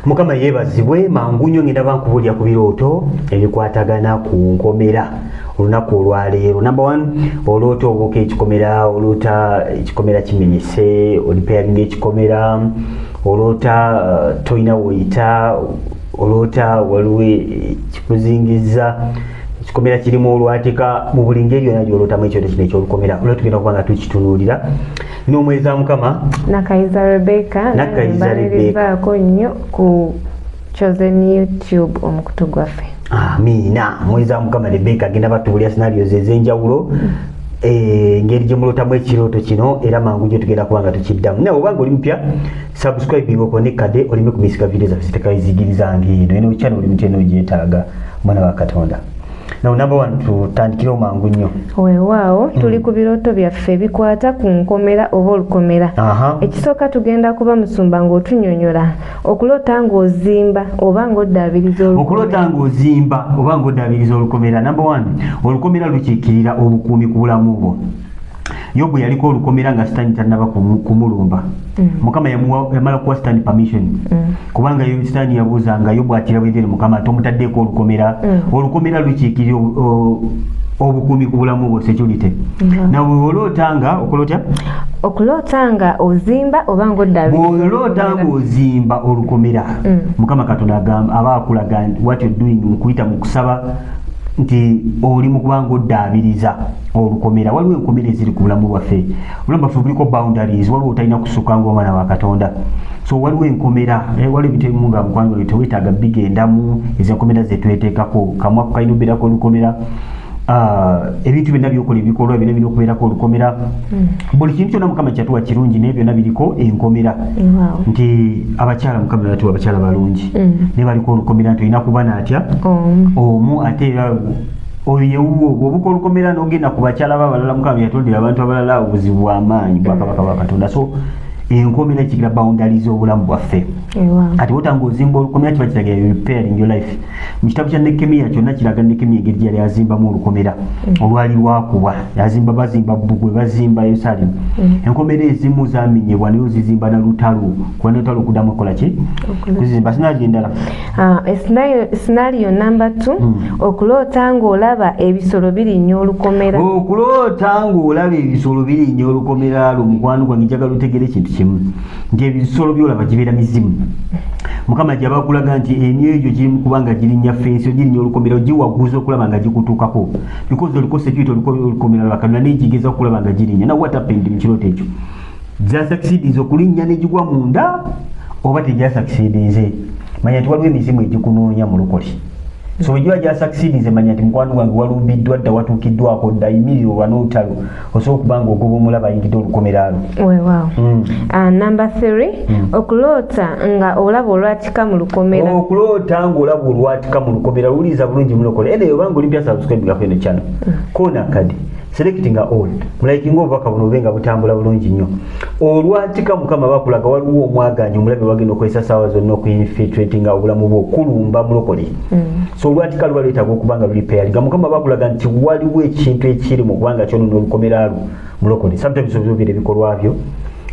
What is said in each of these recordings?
Mukama yeebazibwe. Mangu nnyo ngenda bankubuulira ku birooto ebikwatagana ku nkomera olunaku olwaleero. Number one, oloota obuuka ekikomera, oloota ekikomera kimenyese, orepairinga ekikomera, oloota tolina woyita, oloota waliwo kikuzingiza, ekikomera kirimu olwatika. Mu buli ngeri yonna gyolootamu ekyoto kino ekyolukomera, olwo tugenda kuba nga tukitunuulira n'omweza Mukama. Nakayiza Rebecca. Nakayiza Rebecca. Mbalirizaako nnyo ku Chosen YouTube, omukutu gwaffe. Amiina. Mweza Mukama Rebecca agenda batubuulira scenarios ez'enjawulo, engeri gye mulootamu ekirooto kino, era mangu gye tugenda kuba nga tukiddamu. Nawe obanga oli mupya, subscribing, okonekade olime kumisika video zaffe zitekazigiriza eno eno channel. Oli mutya eno gyetaaga omwana wa Katonda. Now, number one, tutandikirewo mangu nnyo. Weewaawo, tuli ku birooto byaffe ebikwata ku nkomera oba olukomera. Ekisooka, tugenda kuba musumba ng'otunyonyola okuloota ng'ozimba oba ng'oddaabiriza olukomera. Okuloota ng'ozimba oba ng'oddaabiriza olukomera. Number one, olukomera lukiikirira obukuumi ku bulamu bwo. Yobu yaliko olukomera nga Sitaani tannaba kumulumba. Mukama yamala kuwa Sitaani permission, kubanga yo Sitaani yabuuzanga Yobu atira bwerere Mukama tomutaddeeko olukomera. Olukomera lukiikirira obukuumi ku bulamu bwo, security. Nawe oloota nga okola otya? Okuloota nga ozimba oba ng'oddaabiriza Bw'oloota olukomera. ng'ozimba olukomera, Mukama Katonda agamba aba akulaga nti what you're doing mu kuyita mu kusaba nti oli mu kuba ng'oddaabiriza olukomera. Waliwo enkomera eziri ku bulamu bwaffe. Obulamu bwaffe buliko boundaries, waliwo otalina kusukka ng'omwana wa Katonda. So waliwo enkomera, waliwo ebintu ebimu nga mukwano gwange teweetaaga bigendamu. Ezo enkomera zetweteekako, kamwa kalina obeerako olukomera. Ebintu byonna byokola, ebikolwa byonna birina okubeerako olukomera. Buli kintu kyonna Mukama kyatuwa kirungi, naye byonna biriko enkomera. Nti abakyala, Mukama yatuwa abakyala balungi, naye baliko olukomera nti olina kuba naatya? Omu. Omu. Ate era oyo yewuwo. Bw'obuka olukomera n'ogenda ku bakyala b'abalala Mukama yatondera abantu abalala, obuzibu bw'amaanyi bwakabaka bwa Katonda. So enkomera kigira boundaries obulamu bwaffe. Kati wotanga ozimba olukomera, kiba kiraga repairing your life. Mu kitabo kya Nekemiya kyonna kiraga Nekemiya engeri gyeyali azimbamu olukomera olwali lwakubwa. Yazimba, bazimba bbugwe, bazimba Yerusalemu. Enkomera ezimu zamenyebwa, naye ozizimba na lutalo, kuba nalutalo okuddamu okukola ki? Kuzizimba. Scenario endala. Scenario number two, okuloota ng'olaba ebisolo birinnya olukomera. Okuloota ng'olaba ebisolo birinnya olukomera lwo, mukwano gwange, njagala otegere ekintu kimu nti ebisolo byolaba gibeera mizimu. Mukama gyaba akulaga nti emyoyo gyo giri mu kuba nga girinnya fence, girinnya olukomera, giwaguza okulaba nga gikutuukako, because oliko security, oliko olukomera lwa Katonda, naye gigeza okulaba nga girinnya. Now, what happened mu kirooto ekyo? Gyasucceedinze okulinnya negigwa munda oba tegyasucceedinze? Manya nti waliwo emizimu egikunoonya mu lukoli. So bwe giba gyasucceedinze, manya nti mukwano gwange walumbiddwa dda, watuukiddwako dda. Yimirira olwa n'olutalo osobola okuba nga ogoba omulaba ayingidde olukomera lwo. Weewaawo. Number three, okuloota nga olaba olwatika mu lukomera. Okuloota ng'olaba olwatika mu lukomera. Luwuliriza bulungi mulokole ene, obanga oli mpya, subscribe gako eno channel, koona kadi, selectinga all, mulikinga obubaka buno bube nga butambula bulungi nnyo. Olwatika, Mukama bakulaga waliwo omwaganya omulabe wagenda okozesa saawa zonna okuinfiltratinga obulamu bwo, okulumba mulokole. So olwatika luba lwetaaga okuba nga luli nga Mukama bakulaga nti waliwo ekintu ekiri mu kubanga kyonona olukomera lwo mulokole. Sometimes obyogera ebikolwa byo,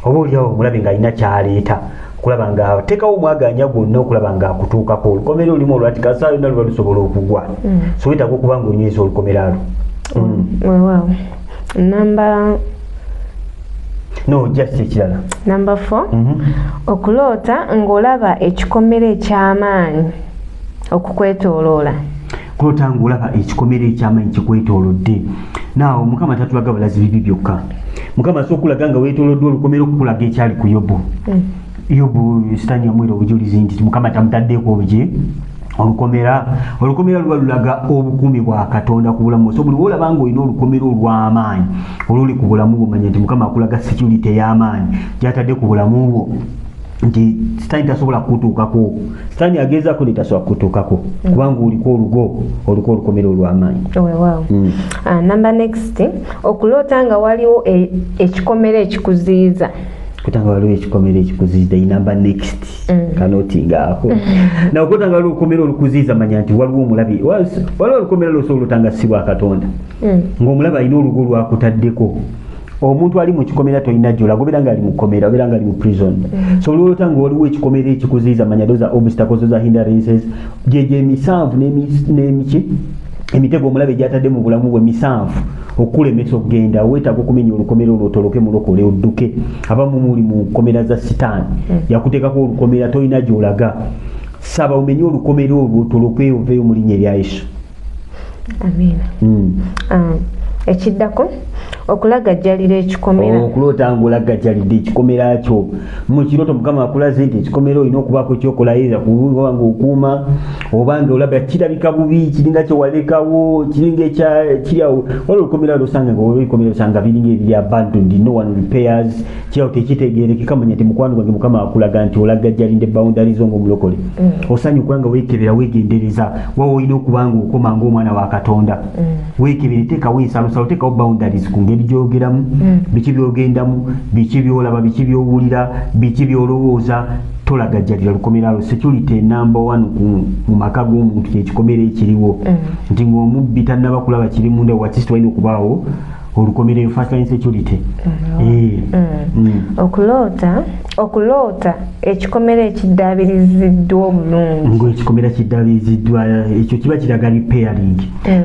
oba oliawo omulabe ng'alina kyaleeta okulaba nga ateekawo omwaganya gwonna okulaba nga akutuukako. Olukomera olimu olwatika, saa yonna luba lusobola okugwa. So wetaaga okuba nga onyweza olukomera lwo. Weewaawo. Number No, just ekirala. Number four, okuloota ng'olaba ekikomera eky'amaanyi okukwetooloola. Kuloota ng'olaba ekikomera ekyamaanyi kikwetoolodde. Naawe Mukama tatulaga bulazi bibi byokka. Mukama asobola okulaga nga weetooloddwa olukomera okukulaga ekyali ku Yobu. Yobu Sitaani yamuwera obujulizi nti Mukama tamutaddeeko obuki? Olukomera. Olukomera luba lulaga obukuumi bwa Katonda ku bulamu. So buli wolaba nga olina olukomera olw'amaanyi oluli ku bulamu bwo, manya nti Mukama akulaga security ey'amaanyi gyatadde ku bulamu bwo, nti Sitaani tasobola kukutuukako. Sitaani agezaako ne tasobola kukutuukako, kubanga oliko olugo, oliko olukomera olw'amaanyi. Weewaawo. Number next, okuloota nga waliwo ekikomera ekikuziyiza. Kutanga waliwo ekikomera ekikuziyiza, number next. Kanotingaako nawe. Okutanga waliwo olukomera olukuziyiza, manya nti waliwo omulabi. Waliwo olukomera lwosobola otanga si bwa Katonda, ng'omulabi alina olugo lwakutaddeko. Omuntu ali mu kikomera tolina gy'olaga, obeera nga ali mu kkomera, obeera nga ali mu prison. So olwolota nga waliwo ekikomera ekikuziyiza, manya those are obstacles, those are hindrances, gyegyo emisanvu n'emiki emitego omulabe gyatadde mu bulamu bwe misanvu okulemesa okugenda. Weetaaga okumenya olukomera olwo otoloke mulokole odduke. Abamu muli mu nkomera za sitaani, yakuteekako olukomera tolina gy'olaga. Saba omenye olukomera olwo otoloke oveeyo mu linnya erya Yesu. Amiina. Ekiddako, okulagajjalira ekikomera. Okuloota ng'olagajjalidde ekikomera kyo mu kirooto, Mukama akulaze nti ekikomera olina okubaako kyokola, either oba ng'okuuma oba nga olaba kirabika bubi, kiringa kyewalekawo, kiringa kiri awo. Waliwo olukomera lwosanga nga ebikomera osanga biringa ebiri abandoned, no one repairs, kirawo tekitegeerekeka. Manya nti mukwano gwange Mukama akulaga nti olagajjalidde boundary zo ng'omulokole. Osaanye okuba nga weekebera, weegendereza wawe olina okuba nga okoma ng'omwana wa Katonda. Weekebere, teekawo ensalosalo, teekawo boundaries ku ngeri gyogeramu, biki byogendamu, biki byolaba, biki byowulira, biki byolowooza. Tolagajjalira lukomera lwo. Security number one mu maka g'omuntu kyekikomera ekiriwo, nti ng'omubbi tannaba kulaba kiri munda, wakisi walina okubaawo olukomera, eyo first line security. Okuloota ekikomera ekiddaabiriziddwa obulungi. Ngaekikomera kiddaabiriziddwa, ekyo kiba kiraga repairing.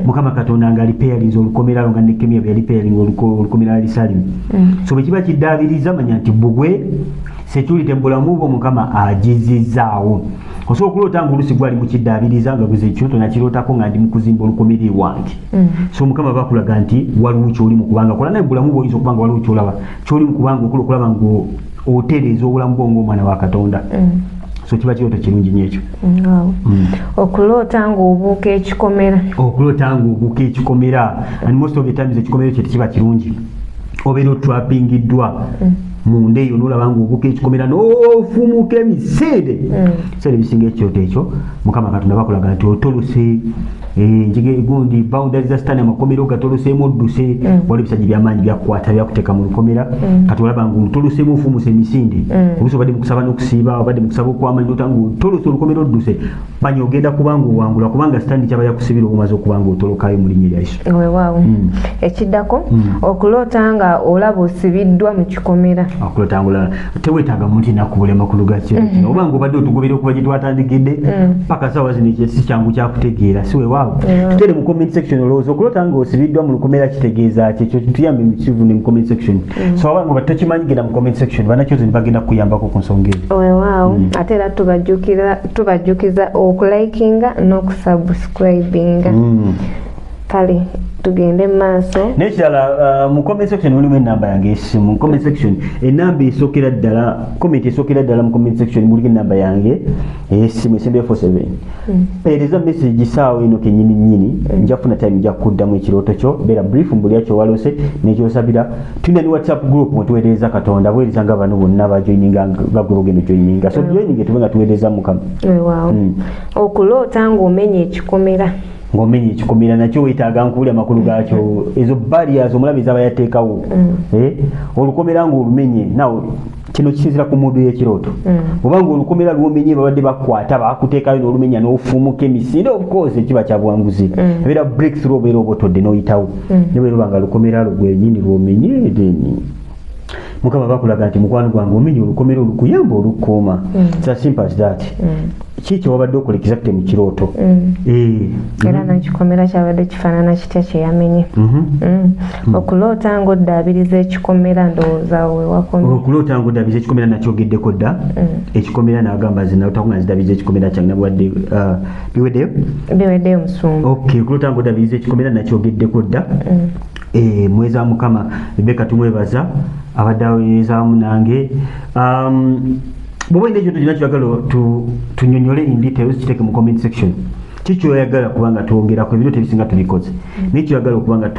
Mukama Katonda nga repairinze olukomera lwo, nga Nekemiya bwe yarepairing olukomera lwa Yerusaalemi. So bwe kiba kiddaabiriza, manya nti bugwe security mu bulamu bwo Mukama agizizaawo. Osobola okuloota nga olusi gwali mukiddaabiriza, nga guze ekirooto nakirootako nga ndi mu kuzimba olukomera ewange. So Mukama bakulaga nti waliwo kyoli mu kubanga kola, naye bulamu bwo oyinza okuba nga waliwo kyolaba kyoli mu kubanga okola okulaba nga otereeza obulamu bwo ng'omwana wa Katonda. So kiba kirooto kirungi nnyo ekyo. Okuloota ng'obuuka ekikomera. Okuloota ng'obuuka ekikomera, and most of the times ekikomera ekyo tekiba kirungi, obeera otrapingiddwa munda eyo, nolaba ng'obuuka ekikomera n'ofumuka emisinde. Ebiseera ebisinga ekyoto ekyo Mukama Katonda bakulaga nti otolose njige gundi boundaries za sitaani, amakomero gatoloseemu, odduse. Waliwo ebisajja byamaanyi byakukwata byakuteeka mu lukomera. Kati olaba nga otoloseemu, ofumuse emisinde. Oluusi obadde mukusaba n'okusiiba, obadde mukusaba okw'amaanyi, ota nga otolose olukomera odduse, manya ogenda kuba nga owangula, kubanga sitaani kyaba yakusibira obumaze okuba nga otolokayo mu linnya erya Yesu. Weewaawo. Ekiddako, okuloota nga olaba osibiddwa mu kikomera. Okuloota nga olaba, teweetaaga muntu nakubula amakulu ga kiro kino, oba nga obadde otugobera okuva gye twatandikidde paka saawa zino, ekyo si kyangu kyakutegeera, si weewaawo? Tutere mu comment section, olowooza okuloota nga osibiddwa mu lukomera kitegeeza ki? Ekyo tuyambe mukivune mu comment section. So aba nga tokimanyi, genda mu comment section, banakyozi bagenda kukuyambako ku nsonga eyo. Weewaawo. Ate era tubajjukiza okulikinga n'okusubscribinga. Kale tugende mu maaso. N'ekirala, mu comment section mulimu enamba yange essimu. Mu comment section, enamba esookera ddala, comment esookera ddala mu comment section muliko enamba yange ey'essimu esembeyo 47. Peereza message saawa eno kenyini nyini, nja kufuna time, nja kuddamu ekirooto kyo. Beera brief mbuli yakyo walose n'ekyosabira. Tulina ne WhatsApp group mwe tuweereza Katonda, buweereza nga bano bonna bajoininga nga gwe bogenda ojoininga. So joininge tube nga tuweereza Mukama. Weewaawo. Okuloota ng'omenya ekikomera. Ng'omenya ekikomera nakyo weetaaga nkuwulira amakulu gaakyo. Ezo barriers omulabe zaba yateekawo. Olukomera ng'olumenye, nawe kino kisinzira ku mood y'ekirooto. Oba ng'olukomera lwomenye babadde bakwata bakuteekayo n'olumenya n'ofuumuka emisinde, of course ekiba kya buwanguzi, ebeera breakthrough, obeera obotodde n'oyitawo. Ne bwe luba nga lukomera lwo gwenyini lwomenye, then Mukama bakulaga nti mukwano gwange omenye olukomera olukuyamba olukuuma. It's as simple as that. Ki kyewabadde okola exactly mu kirooto? Era n'ekikomera kyabadde kifaanana kitya kyeyamenye? Okuloota ng'oddaabiriza ekikomera, ndowooza wewakomye. Okuloota ng'oddaabiriza ekikomera nakyogeddeko dda. Ekikomera nagamba nze nalootako nga nzidabiriza ekikomera kyange nabwadde. Biweddeyo? Biweddeyo, musumba. Okay, okuloota ng'oddaabiriza ekikomera nakyogeddeko dda. Mweza Mukama Rebeka tumwebaza abadde aweerezaamu nange. Bw'oba olina ekintu kyonna kyoyagala tunyonyole in details, kiteeke mu comment section. Ki kyoyagala kubanga twongerako? Ebirooto ebisinga tubikoze, naye kyoyagala okuba nga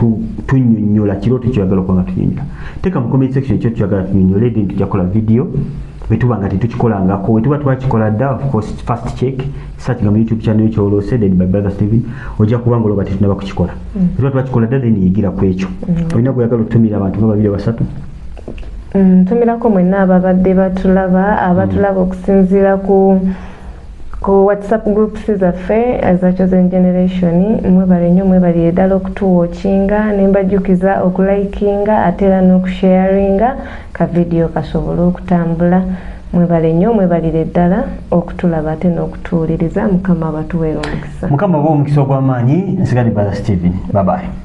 tunyonyola, kirooto kyoyagala okuba nga tunyonyola, teeka mu comment section ekyo kyoyagala tunyonyole, then tujja kukola video bwe tuba nga tetukikolangako. Bwe tuba twakikola dda, of course first check, search nga mu YouTube channel kyolose, then by Brother Steven, ojja kuba nga olaba tetunaba kukikola. Bwe tuba twakikola dda, then yigira ku ekyo. Olina gweyagala okutumira abantu nga babiri basatu? Ntumirako mwenna ababadde batulaba, abatulaba okusinziira ku Ku WhatsApp groups zaffe eza Chosen Generation, mwebale nnyo, mwebalire ddala okutuwatchinga, ne mbajjukiza okulikinga ate era n'okusharinga ka vidiyo kasobole okutambula. Mwebale nnyo, mwebalire ddala okutulaba ate n'okutuwuliriza. Mukama abatuweera omukisa. Mukama abawe omukisa ogw'amaanyi. Nsigadde Brother Steven. Bye bye.